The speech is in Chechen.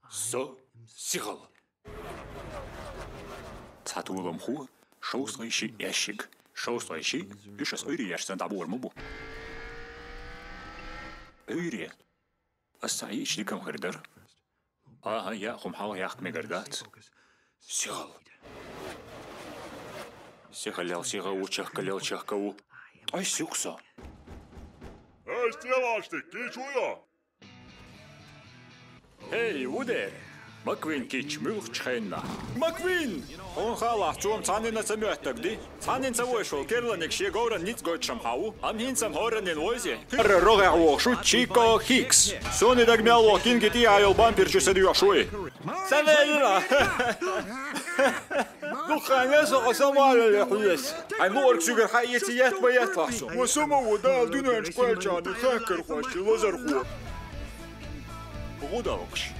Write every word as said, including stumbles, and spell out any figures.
Со сихал. Цхьа тулам ху, шовзткъа ши ящик. Шовзткъа ши, уж ас ойре яш сан дӀабора ма бу. Ойре. Ас цхьа йиъча дикам хир дара. Аха, я хӀума хьалха яккха мегар дац. Сихал. Сихалел сиха ву, чахкалел чахка ву. Ай, сюкса. Эй, стрелочник, кичуя? Эй, ву дер? Маквин кич муьлхачу хенна. Маквин! Хьуна хаалахь, цо-м цхьаннена ца моьттаг ди? Цхьаннена ца войшвол, керланиг шен говран ницкъ гойтуш-м хьан ву? Ам хӀинца-м хӀораннина войзи? Ара рогӀехь вохуш ву Чико Хикс. Суна и дага мел воху кинги тӀехьа йолу бампер чу ца доьхуш вуй? Ца велира! Дукха хан со хьо самавалале хьоьсу. Хьайн луург суьгара хьаэца етта ма етталахь со. Ва со ма ву, Дала дуьненчу кхоьллинчу хахкархошчу лазархо. ГӀудалкхаш.